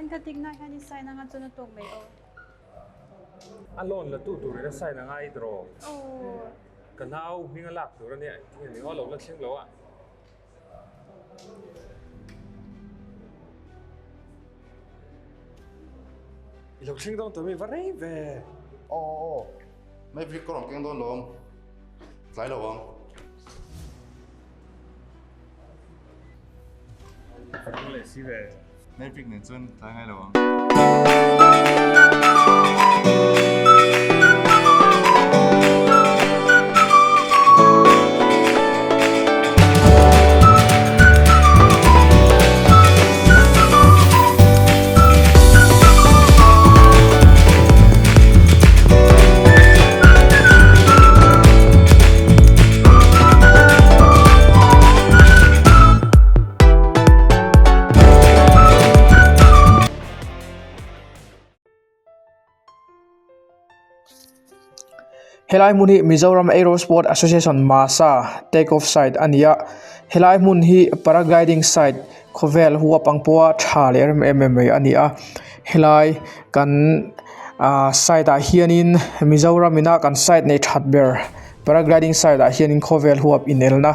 Engka tik na hian i sign anga chuan a tawk mai aw. A loan la tu turin a sign anga i draw. Aw. Ka nau hming a lak tur a nia engtin nge ni aw lo la thleng lo a. I lo thleng dawn tawh mi va rei ve. Aw aw aw Maverick ka rawn keng dawn lo ang tlai lo ang. Ka leh si ve. Maverick nen chuan tlai ngai lo ang. Helai hmun hi Mizoram Aerosport Association Masa take off site a ni a helai hmun hi paragliding site khawvel huap ang pawha tha leh rem em em mai a ni a helai kan ahh site ah hianin Mizoram ina kan site nei that ber paragliding site ah hianin khawvel huap inelna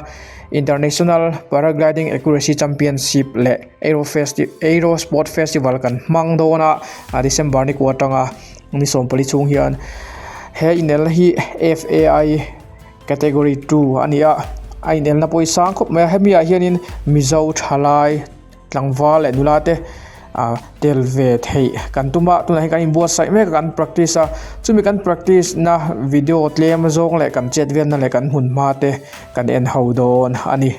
International Paragliding Accuracy Championship leh Aero festi Aero Sport Festival kan hmang dawn a ah December ni kua atanga ni sawmpali chhung hian he inelna hi F_A_I category 2 a ni a a inelna pawh hi sang khawp mai a hemi ah hianin Mizo thalai tlangval leh nula te ah tel ve theih kan tum a tunah hian kan inbuatsaih mek a kan practice a chumi kan practice na video tlem zawng leh kan chet velna leh kan hmun hma te kan en ho dawn a ni.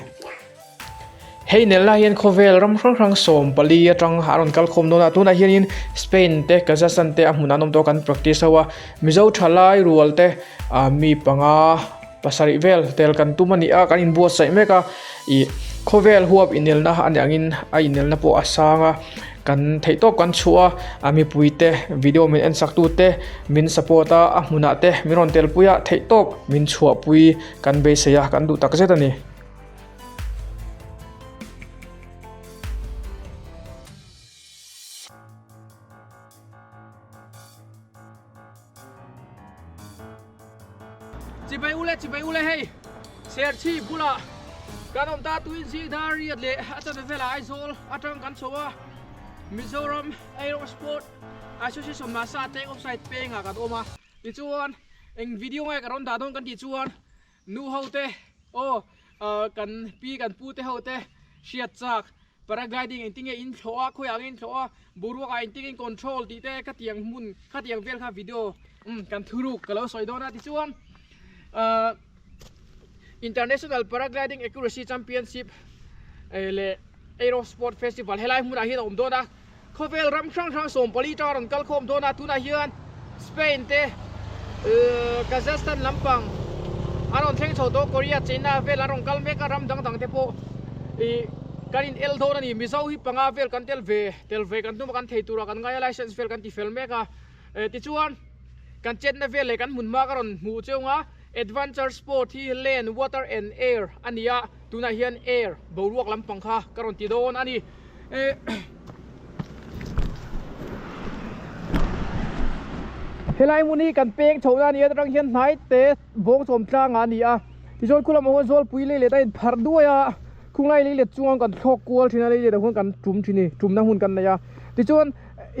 Hei nelna hian khawvel ram hrang hrang 14 atang a rawn kal khawm dawn a tunah hianin Spain te Kazakhstan te a hmunah an awm tawh a kan practice ho a Mizo thalai rual te ah mi panga pasarih vel tel kan tum a ni a kan inbuatsaih mek a ih khawvel huap inelna a nih angin a inelna pawh a sang a kan theihtawp kan chhuah a a mipui te video min en sak tu te min support a a hmunah te min rawn tel pui a theihtawp min chhuahpui kan beisei a kan duh tak zet a ni. Chibai ule chibai ule hei Serchhip bulah kan awm ta tuin zing dar riat leh a chanve velah Aizawl atang kan chho a Mizoram Aero Sport Association Masa take off site pengah kan awm a tichuan eng video nge ka rawn dah dawn kan tih chuan Nu ho te aw kan pi kan pu te ho te hriat chak paragliding engtin nge in thlawh a khawiah nge in thlawh a boruak ah engtin nge in control tih te khatiang hmun khatiang vel kha video umm kan thuruk ka lo sawi dawn a tichuan ahh international paragliding accuracy championship leh aero sport festival helai hmunah hian a awm dawn a Khawvel ram hrang hrang 14 tanga rawn kal khawm dawn a, tunah hian Spain te, Kazakhstan lampang an rawn thleng chho tawh, Korea, China vel an rawn kal mek a, ram dang dang te pawh ih kan in el dawn a ni. Mizo hi panga vel kan tel ve, tel ve kan tum a, kan thei tura kan ngai a, license vel kan ti fel mek a, tichuan kan chetna vel leh kan hmun hma ka rawn hmuh cheu ang a, Adventure sport hi land, water and air a ni a, tunah hian air, boruak lampang kha ka rawn ti dawn a ni. Helai hmun hi kan peng chho na a ni a atang hian hnai te bawng chawm tlang ah a ni a tichuan khulam ah huan zawlpui lei let a inpharh duai a khunglai lei let chunga kan thlawk kual thin a lei let ah huan kan tum thin a ni tumna hun kan nei a tichuan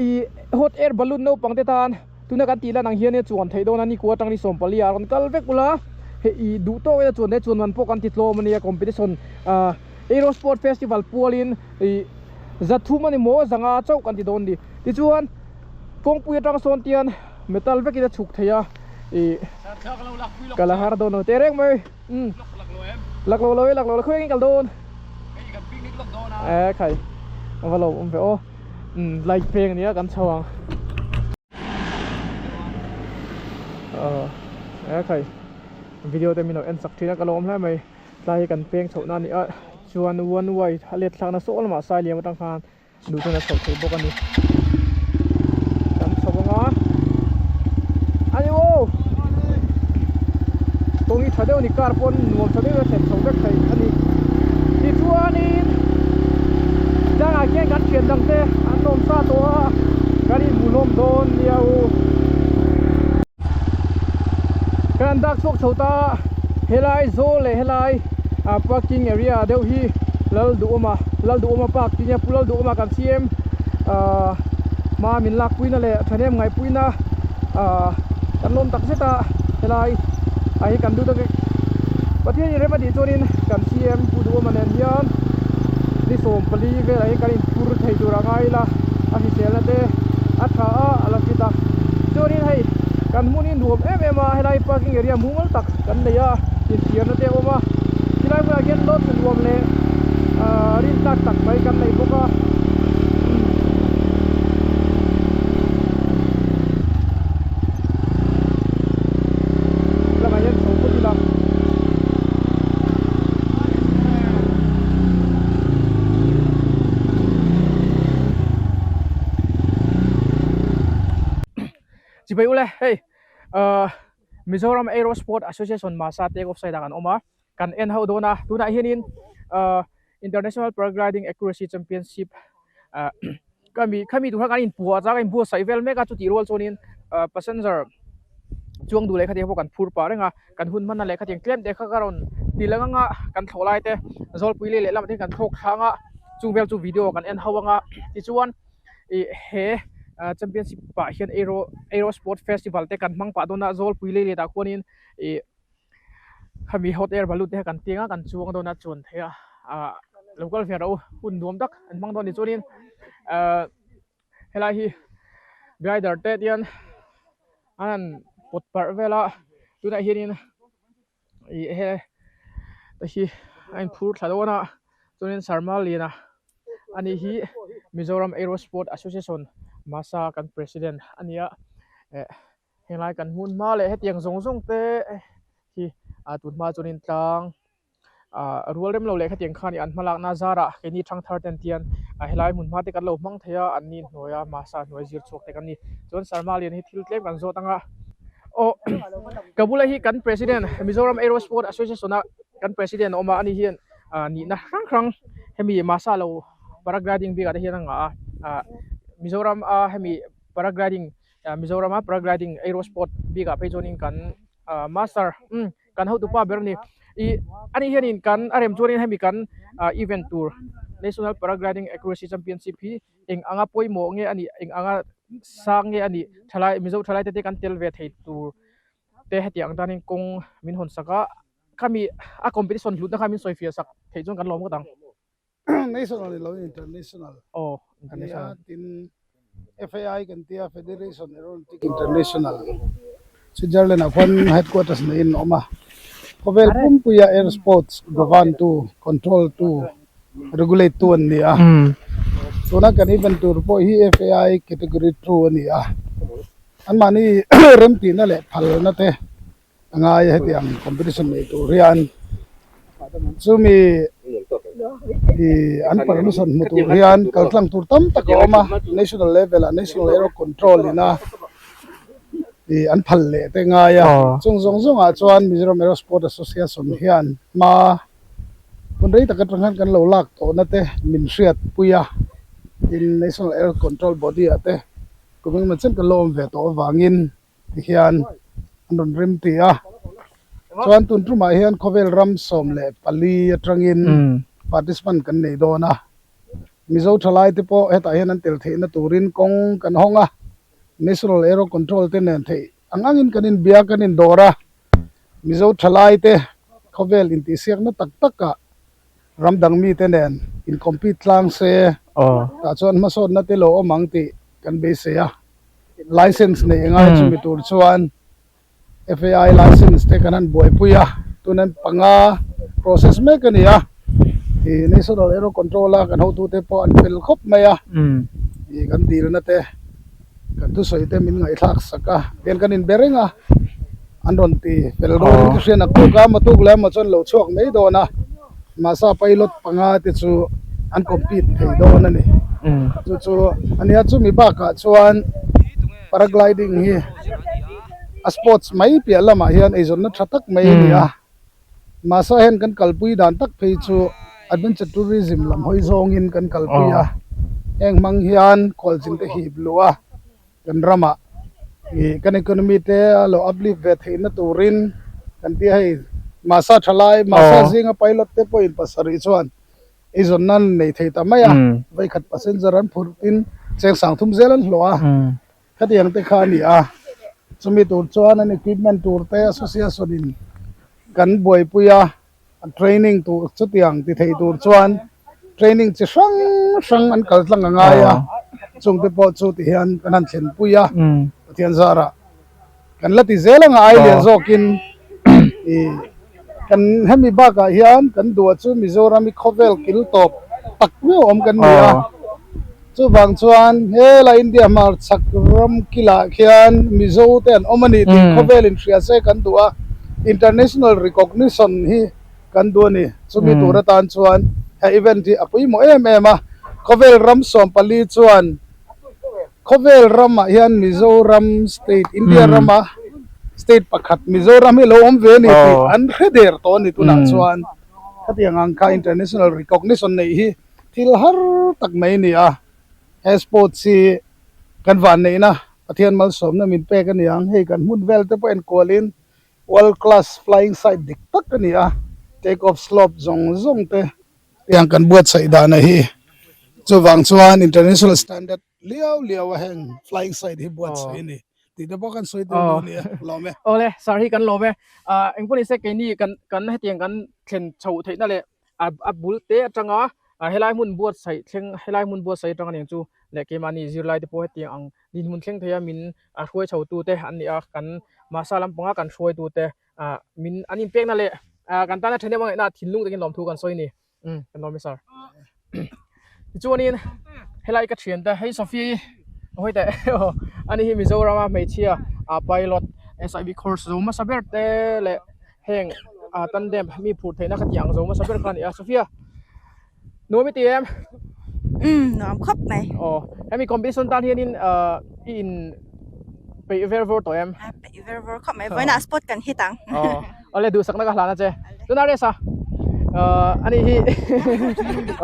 ih hot air balloon naupang te tan tuna kan tih lan ang hian chuan theih dawn a ni kua atang ni 14 ah rawn kal vek ula hei ih duh tawk ila chuan he chuan man pawh kan ti tlawm a nia competition ah. Aero Sport Festival pualin ih zathum a ni maw zanga chauh kan ti dawn ni tichuan kawngpui atang sawn tian metal vekin a chhuk thei a ih kal a har dawn lo teh reng mai umm lak lo lo e lak lo lo khawiah nge kal dawn e khai a va lo awm ve aw umm light peng a nia kan chho ang aw e khai video te min lo en chak thin a ka lawm hle mai. Tlai hi kan peng chhoh na a ni a chuan one way a let thlakna saw lamah sai liam atang khan duh chuan a chhoh theih bawk a ni kan chho ang a ani aw kawng hi tha deuh a ni car pawn nuam tha deuh a thlen chho vek thei a ni tichuanin tlangah khian kan thian dang te an awm sa tawh a. chho ta a, helai zawl leh helai ah parking area deuh hi Lalduhawma Lalduhawma park tih nia Pu Lalduhawma kan CM ah hma min lak puina leh thahnem ngaih puina ah kan lawm tak zet a helai ah hi kan duh tak Pathian in rem a tih chuanin kan CM Pu Duhawma nen hian ni 14 velah hian kan inphur thei tur a ngai ila a hriselna te a tha a a la fit a chuanin hei kan hmun hi nuam em em a helai parking area mumal tak kan nei a inthiarna te a awm a chulai hmunah khian lodge nuam leh ahh rin tlak tak mai kan nei bawk a. Lamah hian chho phawt ila. Chibai ule hei ahh Mizoram Aero Sport Association Masa take off side ah kan awm a kan en ho dawn a tunah hianin ahh International Paragliding Accuracy Championship ah khami khami tur kha kan inpuah chang a inbuatsaih vel mek a chutih rual chuanin ah passenger chuang duh leh khatiang pawh kan phur pah reng a kan hun hman na leh khatiang tlem te kha ka rawn ti lang anga kan thlawh lai te zawlpui leh lehlamah te hian kan thlawk thlang a chung vel chu video kan en ho anga tichuan ih he ah championship ah hian aero aero sport festival te kan hmang pah dawn a zawlpui leh leh tah khuanin ih khami hot air balloon te kha kan tiang a kan chuang dawn a chuan theih a ah lo kal ve rawh u hun nuam tak an hmang dawn a ni chuanin ah helai hi glider te hian an han pawt parh vel a tunah hianin ih he te hi a inphur thla dawn a chuanin sarma liana ani hi Mizoram Aero Sport Association masa kan president a ni a eh Henglai kan hmun hma leh hetiang zawng zawng te hi ah tun hma chuanin tlang ah rual rem lo leh khatiang khan ih an hmalakna zarah keini thangthar ten tian ah helai hmun hma te kan lo hmang thei a an ni hnuaia masa hnuai zir chhuak te kan ni chuan Sarma lian hi thil tlem kan zawt anga aw ka bula hi kan president Mizoram Aero Sport Association a kan president a awm a ani hian ah nihna hrang hrang hemi masa lo paragliding bikah te hian a ngah a ah Mizoram a hemi paragliding Mizoram a paragliding aero sport bikah phei chuanin kan ah master umm kan hotupa ber a ni ih ani hianin kan a rem chuanin hemi kan ah event tur national paragliding accuracy championship hi eng anga pawimawh nge a nih eng anga sang nge a nih thalai mizo thalai te te kan tel ve thei tur te hetiang ang tanin kawng min hawn sak a khami a competition hlutna kha min sawi fiah sak theih chuan kan lawm ngawt ang. National ni lo international. Aw international. Ania tin FAI kan tia Federation Aeronautic International Switzerland ah khuan headquarters neiin a awm a. Khawvel pumpuia air sports govern tu control tu regulate tu an ni a. Tuna kan event tur pawh hi FAI category 2 a ni a. Anmahni remtihna leh phalna te a ngai a hetiang competition nei tur hian chumi ih an permission hmu tur hian kal tlang tur tam tak a awm a national level ah national aero control in a ih an phal leh te ngai a chung zawng zawng ah chuan Mizoram Aero Sport Association hian hma hun rei tak atang hian kan lo lak tawh na te min hriat pui a tin national aero control body ah te kum engemaw chen kan lo awm ve tawh avangin. Tihian an rawn rem ti a, chuan tun tumah hian khawvel ram 14 atangin participant kan nei dawn a, Mizo thalai te pawh hetah hian an tel theihna turin kawng kan hawng a, National Aero Control te nen theih ang angin kan inbia kan indawr a, Mizo thalai te khawvel intihsiakna tak takah ram dang mite nen in compete tlang se tah chuan hmasawnna te lo awm ang tih kan beisei a. License neih a ngai chumi tur chuan FAI license te kan han buaipui a, tunan panga process mek a ni a, ih National Aero Control a kan hotute pawh an fel khawp mai a, ih kan dilna te kan thusawi te min ngaihthlak sak a, tihian kan inbe reng a, an rawn ti fel dawn in ka hria naktuk a, matuk leh emaw chuan lo chhuak mai dawn a, mahse pilot panga te chu an compete thei dawn a ni, chu chu a nia chumi bakah chuan paragliding hi a sports mai piah lamah hian eizawnna tha tak mai a ni a, mahse hian kan kalpui dan tak phei chu adventure tourism lam hawi zawngin kan kalpui a, heng hmang hian khualzin te hip luh a. Kan ramah ih kan economy te a lo uplift ve theihna turin Kan tia hei Masa thalai, Masa zinga pilot te pawhin pasarih chuan eizawn nan nei thei ta mai a, vawikhat passenger an phurh tin cheng sang thum zel an hlawh a, khatiang te kha a ni a. Chumi tur chuan an equipment tur te association in kan buaipui a, training tur chutiang ti thei tur chuan training chi hrang hrang an kal tlang a ngai a, chungte pawh chu ti hian kan han thlenpui a, Pathian zarah kan la ti zel anga ai lian zawkin ih kan hemi bakah hian kan duh chu Mizoram hi khawvel kil tawp tak miau awm kan ni a, chuvang chuan helai India hmarchhak ram kilah khian Mizo te an awm a ni tih khawvel in hria se kan duh a, international recognition hi kan duh a ni. Chumi tur atan chuan he event hi a pawimawh em em a, khawvel ram 14 chuan. Khawvel ramah hian Mizoram state, India rama state pakhat Mizoram hi lo awm ve a ni tih an hre der tawh a ni tunah chuan. Khatiang ang kha international recognition neih hi thil har tak mai a ni a. He sports hi kan vanneihna Pathian malsawmna min pek a ni ang. Hei kan hmun vel te pawh enkualin world class flying site dik tak a ni a. Take off slope zawng zawng te Tiang kan buatsaih dana hi chuvang chuan international standard liau liau a heng flying site hi buatsaih a ni tih te pawh kan sawi tel duh a ni a, lawm e. Awle, sir hi kan lawm e. Engpawh ni se keini kan kan hetiang kan thlen chhoh theihna leh a a bul te atanga helai hmun buatsaih thleng helai hmun buatsaih atanga nen chu leh keimahni zirlai te pawh hetiang ang dinhmun thleng theia min a hruai chho tu te an ni a, kan mahsa lampanga kan hruaitu te ah min an inpekna leh ah kan tana thahnem a ngaihna thinlung takin lawmthu kan sawi a ni umm kan lawm e sir tichuanin helai ka thian te hei Sophie hawi teh aw ani hi Mizorama hmeichhia ah pilot S_I_V course zo hmasa ber te leh heng ah tandem mi phur theihna kha tih ang zo hmasa ber kha a ni a Sophia nuam i ti em umm nuam khawp mai aw hemi competition tan hianin ah i in peih ver vawr tawh em a peih ver vawr khawp mai vawiinah spot kan hit ang aw awle duhsakna ka hlan a che tuna RS a ah ani hi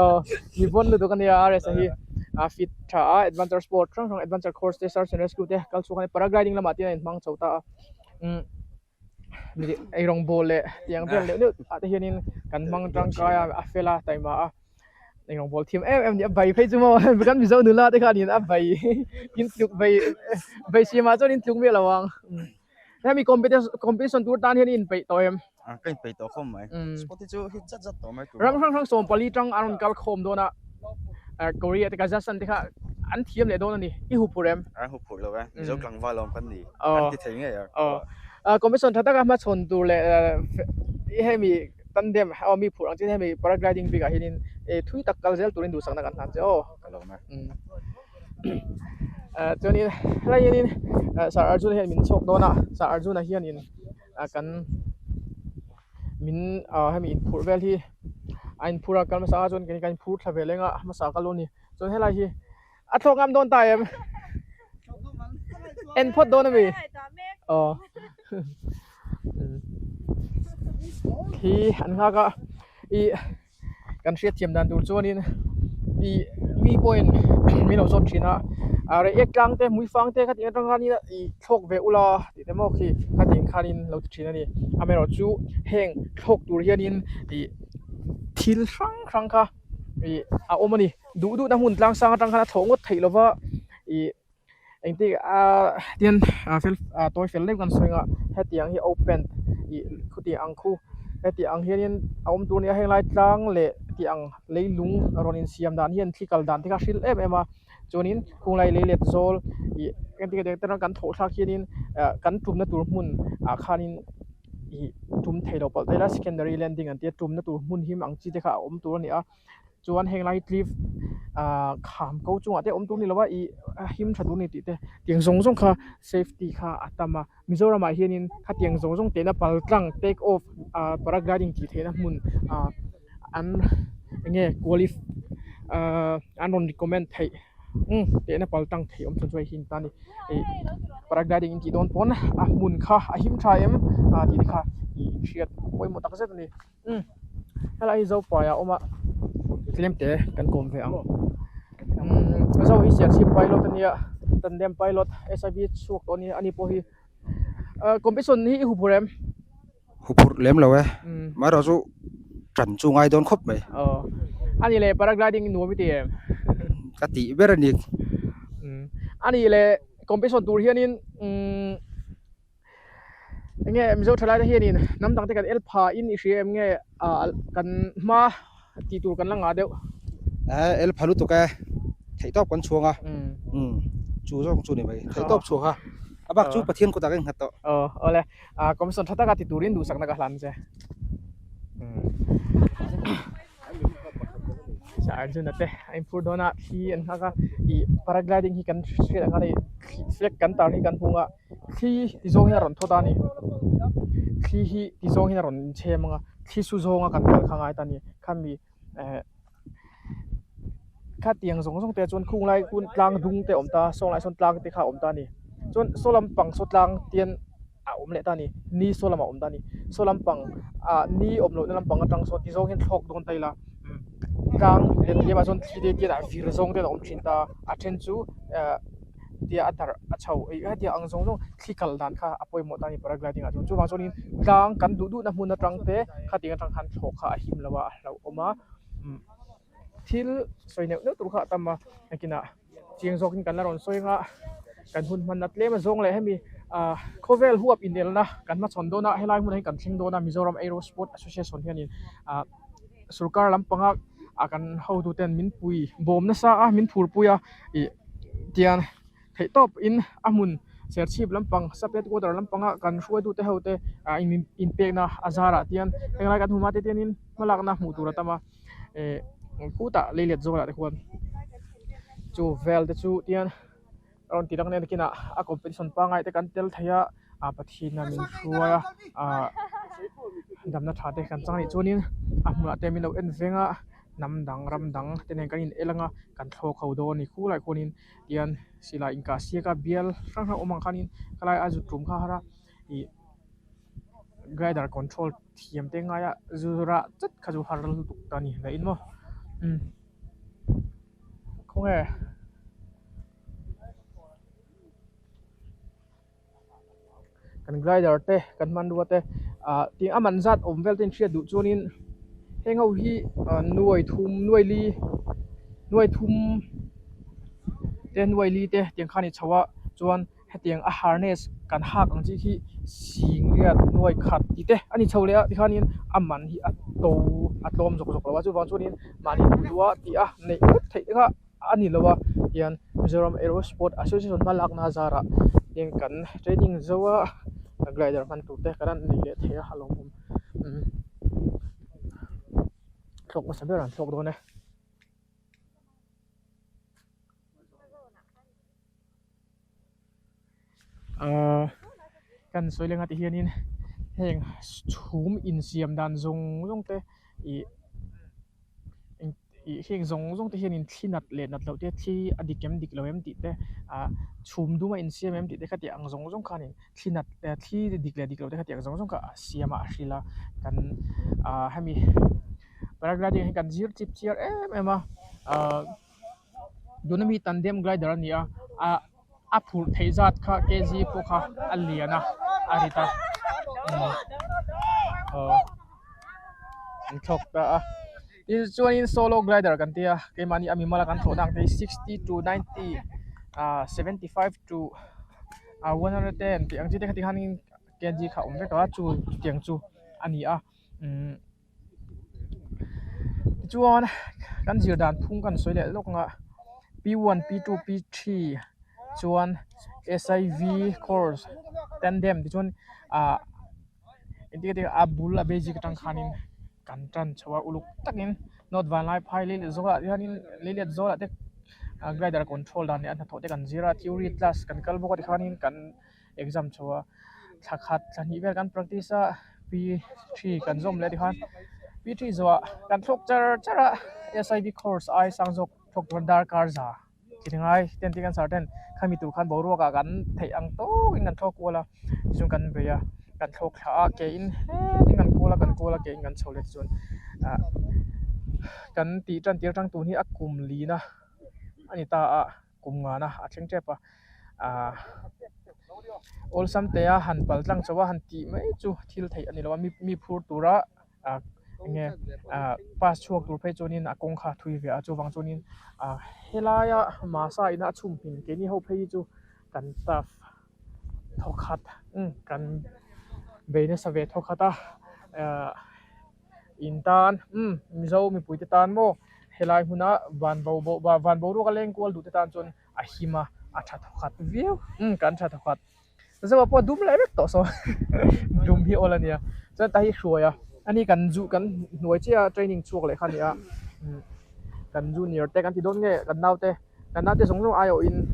aw mi vawn lutuk ania RS a hi a fit tha a adventure sport hrang hrang adventure course te search and rescue te kal chhuak ani paragliding lamah te hian a inhmang chho ta a umm eirawng bawl leh tiang vel neuh neuh ah te hianin kan hmang tangkai a a fel a taima a eirawng bawl thiam em em a ni a bai phei chu maw kan mizo nula te khan in a bai in tluk bai bai siamah chuan in tluk miah lo ang hemi competition tur tan hian i inpeih tawh em ka inpeih tawh khawm mai sport hi chu hit zat zat tawh mai tur ram hrang hrang 14 tang a rawn kal khawm dawn a Korea te Kazakhstan te kha an thiam leh dawn a ni i huphurh em an huphurh lo e Mizo tlangval awm kan ni an ti thei ngei a aw competition tha taka hmachhawn tur leh hemi tandem aw mi phurh ang chi hemi paragliding bik ah hianin thui tak kal zel turin duhsakna kan hlan che aw ka lawm e chuanin helai hianin Sir Arjuna hian min chhawk dawn a Sir Arjuna hianin kan min hemi inphurh vel hi a inphur a kal hmasa a chuan kan inphur thla ve leng a hmasa kal dawn a ni chuan helai hi a thlawk ngam dawn ta em en phawt dawn ami aw khi an nghak a ih kan hriat thiam dan tur chuanin ih mi pawhin min lo zawt thin a ah reiek tlang te hmuifang te khatiang atang khanin ih thlawk ve ula tih te maw khi khatiang khanin lo ti thin a ni amaherawhchu heng thlawk tur hianin ih thil hrang hrang kha ih a awm a ni duh duhna hmun tlang sang atang khan a thlawh ngawt theih lova ih engtik ah tian ah fel ah tawi fel deuh kan sawi ang a hetiang hi open ih khutiang ang khu heti ang hianin a awm tur a ni a henglai tlang leh tih ang leilung rawn insiam dan hian thli kal dan te kha a hril em em a chuanin khunglai lei let zawl ih engtik ah te kan thawh thlak hianin ah kan tumna tur hmun ah khanin ih tum thei lo palh daih la secondary landing an tia tumna tur hmun him ang chi te kha a awm tur a ni a. Chuan heng lai cliff ah kham ko chungah te awm tur ni lo a ih a him tha tur a ni tih te tiang zawng zawng kha safety kha a tam a Mizoram ah hianin khatiang zawng zawng tehna pal tlang take off ah paragliding tih theihna hmun ah an eng nge qualif ah an rawn recommend theih umm tehna pal tlang theih awm chhun chu hei hi an ta a ni ih paragliding in tih dawn pawn a hmun kha a him tha em ah tih te kha ih hriat pawimawh tak zet a ni. Umm helai hi Zopai a awm a tlem te kan kawm ve ang umm Zo hi Sialchhip pilot a nia Tandem pilot S_I_V chhuak tawh a nia ani pawh hi ahh competition hi i huphurh em? Huphurh lem lo e. Amaherawh chu tan chu ngai dawn khawp mai. Aw. A nih leh paragliding nuam i ti em? Ka tih ber a ni. A nih leh competition tur hianin umm enge Mizo thalaite hianin hnam dangte kan el pha in i hria em nge kan hma tih tur kan la ngah deuh. El pha lutuk e, theihtawp kan chhuang a, chu zawng chu ni mai, theihtawp chhuak a, a bak chu Pathian kutah ka innghat tawh. Aw awle, commission tha taka ti turin duhsakna ka hlan che. Arjuna te a inphur dawn a, thli an nghak a, ih paragliding hi kan hriat ang khan hei flag kan tar hi kan hmung a, thli ti zawng hian a rawn thawt a ni, thli hi ti zawng hian a rawn inchhem ang a. Thli su zawnga kan kal kha ngai ta a ni. Khami eh khatiang zawng zawng te chuan khung lai hun tlang dung te a awm ta a, saw lai sawn tlang te kha a awm ta a ni. Chuan saw lampang saw tlang tian a awm leh ta a ni. Ni saw lamah a awm ta a ni. Saw lampang ah ni awm lohna lampang atang sawn ti zawng hian thlawk dawn ta ila tlang lehlamah chuan thli te tian a vir zawng te a awm thin ta a, a then chu eh. tia a darh a chho eih hetia ang zawng zawng thli kal dan kha a pawimawh ta a ni paragliding ah chuan chuvang chuanin tlang kan duh duhna hmun atang te khatiang atang khan thlawh kha a him lo a a hlauhawm a umm thil sawi neuh neuh tur kha a tam a nakinah chiang zawkin kan la rawn sawi anga kan hun hmanna tlem a zawng leh hemi ah khawvel huap inelna kan hmachhawn dawn a helai hmunah hian kan thleng dawn a Mizoram Aero Sport Association hianin ah sorkar lampanga ah kan hotuten min pui bawm nasa a min phurpui a ih. Tiang theih tawp in a hmun serchhip lampang sub headquarter lampanga kan hruaitu te ho te ah inpekna a zarah tian henglai kan hmu hma te tianin hmalakna hmuh tur a tam a eh khutah leilet zawlah te khuan chu vel te chu tian a rawn ti dang nen kinah a competition pangngai te kan tel thei a ah Pathian a min hruai a ah damna tha te kan chang anih chuanin a hmunah te min lo en veng a. Hnam dang ram dang te nen kan in el anga kan thlawk ho dawn a ni khulai khuanin tian silai inkah siak a bial hrang hrang awm ang khanin khalai a zut tum kha har a ih glider control thiam te ngaia zu rah chat kha chu har lutuk ta a ni hlei in maw umm khawnge. Kan glider te kan hmanrua te ah tih a man zat awm vel te in hriat duh chuanin heng ho hi ah nuai thum nuai li nuai thum te nuai li te tiang khan a ni chho a chuan hetiang a harness kan hak ang chi hi sing riat nuai khat tih te a ni chho leh a tikhanin a man hi a to a tlawm zawk zawk lo a chuvang chuanin mahni duh duh a tih a neih ngawt theih te kha. a ni lo a tian Mizoram Aero Sport Association hma lakna zarah heng kan training zo a glider hman tur te kan han nei leh thei a a lawmawm umm thlawk hmasa ber an thlawk dawn e. Ahh kan sawi leng a ti hianin heng chhum insiam dan zawng zawng te ih ih heng zawng zawng te hianin thli nat leh nat loh te thli a dik em dik lo em tih te ah chhum dum a insiam em tih te kha tih ang zawng zawng khanin thli nat thli dik leh dik loh te kha tih ang zawng zawng kha a siam a a hrilh a kan ah hemi paragliding hi kan zir chip chiar em em a ah. Tuna mi tandem glider a ni a ah a phurh theih zat kha kg pawh kha a lian a a rit a aw an thlawk ta a tin chuanin solo glider kan tia keimahni a mimal a kan thlawhna ang te hi sixty to ninety ah 75 to ah 110 tih ang chi te kha ti khanin kg kha a awm vek a chu chutiang chu a ni a umm. Tichuan kan zir dan phung kan sawi leh lawk ang a p one p two p three chuan S I V course tandem tichuan ah engtik atia a bul a basic atang khanin kan tan chho a uluk takin note vanlai phai lei leh zawlah hianin lei let zawlah te glider control dan leh a hnathawh te kan zir a theory class kan kal bawk a tikhanin kan. Exam chho a thla khat thla hnih vel kan practice a p three kan zawm leh tikhan p three zawhah kan thlawk char char a S I V course ai sang zawk thlawk tur darkar za chi ngai ten tih kan sar ten khami tur khan boruak ah kan theih ang tawkin kan thlawk kual a tichuan kan bei a kan thlawk thla a ke in hetin kan kual a kan kual a ke in kan chho leh tichuan ah kan tih tan tir atang tun hi a kum lin a ani ta a kum ngana a thleng tep a ah. Awlsam tea han pal tlang chauh a han tih mai chu thil theih a ni lo a mi mi phur tura ah enge ah pass chhuak tur phei chuanin a kawng kha a thui ve a chuvang chuanin ah helaia masa ina a chhum hmin keini ho phei hi chu kan staff thawkhat kan bei nasa ve thawkhat a ah in tan umm mizo mipui te tan maw helai hmuna van bo van boruak a leng kual duh te tan chuan a him a a tha thawkhat viau umm kan tha thawkhat zauh pawh a dum leh vek tawh saw dum hi awl a nia chuan tah hi hruai a ani kan zu kan hnuai chiah a training chhuak leh kha a ni a umm kan junior te kan ti dawn nge kan naute kan naute zawng zawng aiawh in umm.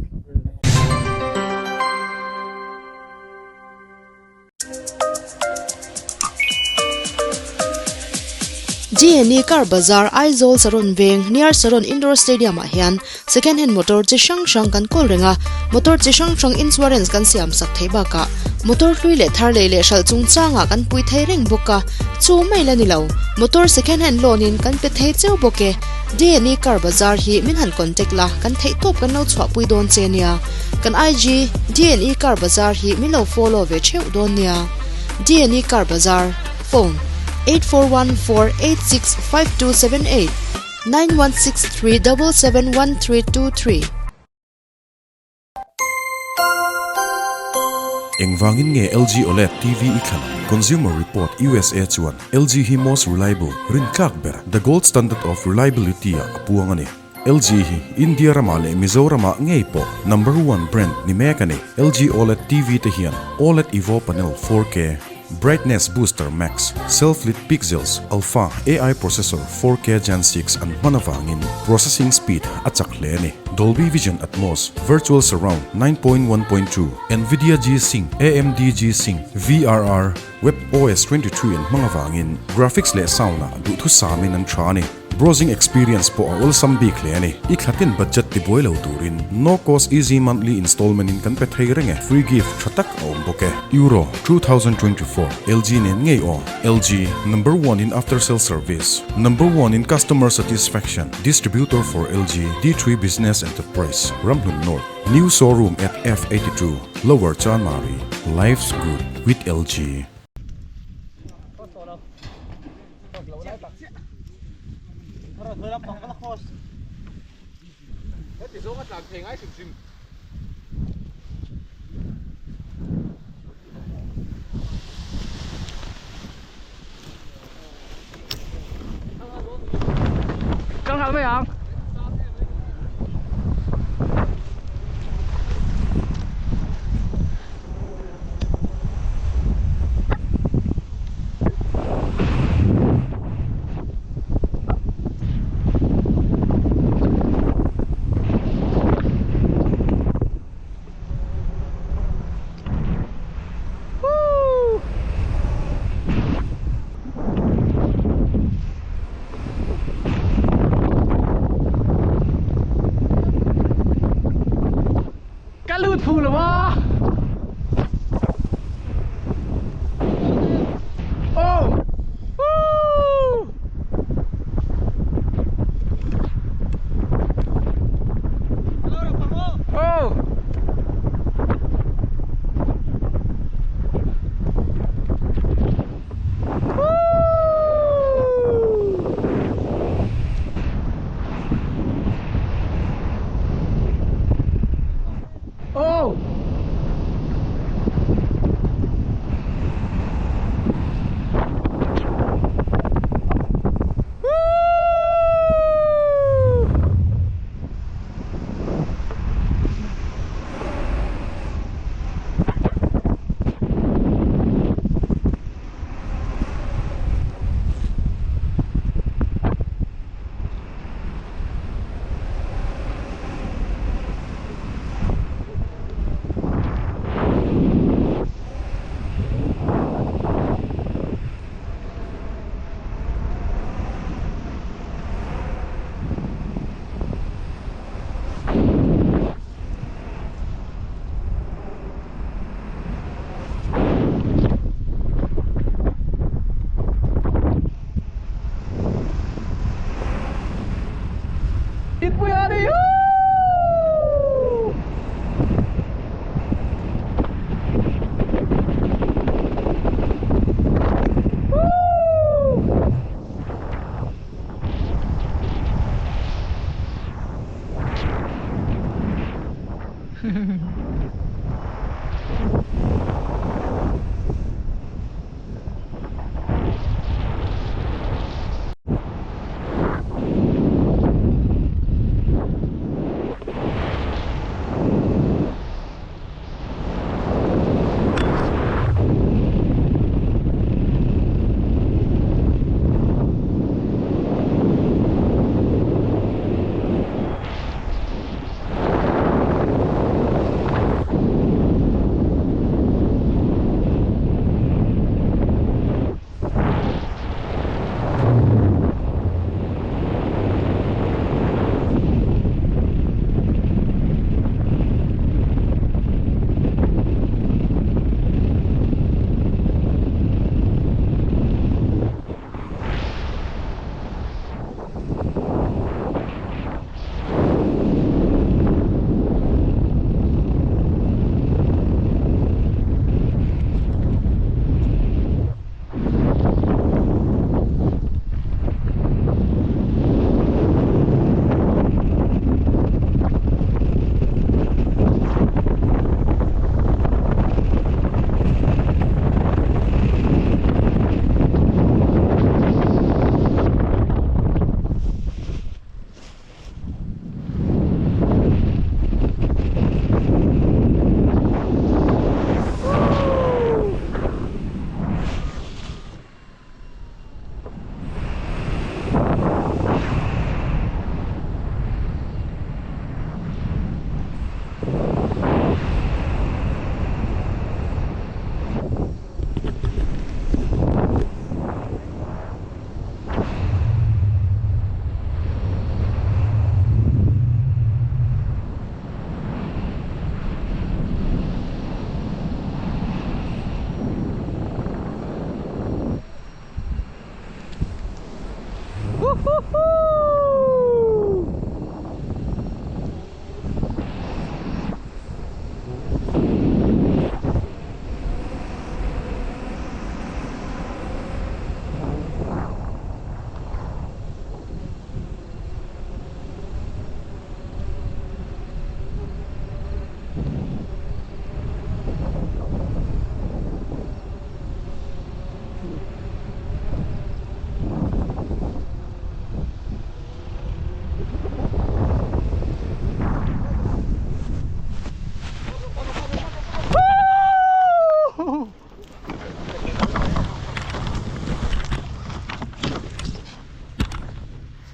GNE Car Bazar Aizawl Saron Veng near Saron Indoor Stadium ah hian second hand motor chi hrang hrang kan kawl reng a, motor chi hrang hrang insurance kan siam sak theih bakah motor hlui leh thar lei leh hralh chungchangah kan pui thei reng bawk a, chu mai la ni lo, motor second hand loan in kan pe thei cheu bawk e. DNE Car Bazar hi min han contact la kan theih tawp kan lo chhuahpui dawn che nia. Kan IG DNE Car Bazar hi min lo follow ve theuh dawn nia. DNE Car Bazar, Phone, 8414865278, 9163771323. Engvangin nge LG OLED TV i thlan ang? Consumer Report usa chuan LG hi most reliable, rintlak ber, the gold standard of reliability ah a puang a ni. LG hi India ramah leh Mizoramah ngei pawh number one brand ni mek a ni. LG OLED TV te hian OLED Evo Panel 4K, Brightness Booster Max, Self-Lit Pixels, Alpha AI Processor 4K Gen 6 an hman avangin processing speed a chak hle a ni. Dolby Vision Atmos, Virtual Surround 9.1.2, Nvidia G-Sync, AMD G-Sync, VRR, WebOS 23 an hmang avangin graphics leh sound-ah duhthusamin an tha a ni. Browsing experience pawh a awlsam bik hle a ni. I thlatin budget tibuai lo turin no cost easy monthly installment in kan pe thei reng e. Free gift tha tak a awm bawk e. Euro 2024 LG nen ngei aw. LG, number one in after sale service, number one in customer satisfaction, distributor for LG, D3 Business Enterprise, Ramhlun North, new showroom at F82, Lower Chanmari, life's good with LG. Căng thẳng mấy ạ? Ka lut fu lo a. Oh! Woo! Oh! Oh!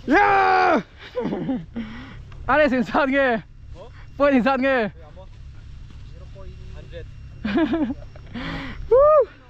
Yeah! Are sin sat nge. Point sin sat nge. 0.100. Woo!